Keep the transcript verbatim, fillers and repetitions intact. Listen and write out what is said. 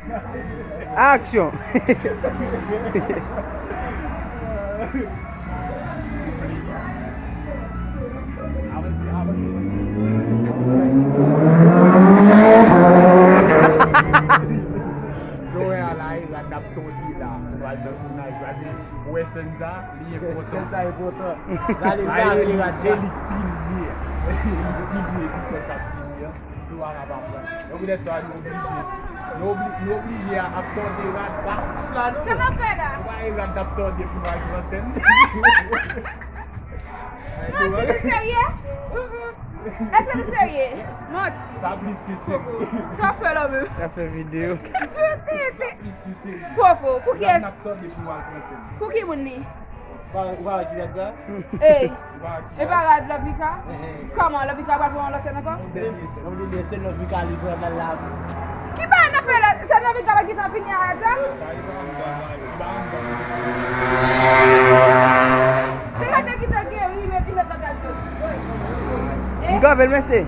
Aksyon! Jan w wè a la, e rad n ap tonbe la. Nou al nan tounaj la. Se, ou wè sèn sa, li enpòtan. Sèn sa enpòtan. Gade, gade, gade. Li pilye. Li pilye, epi sèn k ap vini an. Nou pa ka pa pran. Donk poutèt sa, nou oblije. Nou obli-, nou oblije a ap tande rad patou la, non. Sa n ap fè la? Nou pa gen rad n ap tande pou nou al pran sèn. Manti, nou serye? Èske nou serye? Manti. Sa plis ke serye. Sa fè la menm. Sa fè videyo. Sa plis ke serye. Poko, pou ki? Rad n ap tande pou nou al pran sèn. Pou ki moun li? Ou pa wè ki rad sa? Ey, e pa rad Lòvika? Kòman, Lòvika pral pran yon lòt sèn ankò? Yon dènye sèn, yon dènye sèn Lòvika li pran nan la. Ki bagay n ap fè la? Sèn Lòvika pa gentan fini a rad sa? Sa li pa anndan la, li pa anndan. Se rad la gentan geri, men li mèt nan gad yo. M kanpe l, mesye.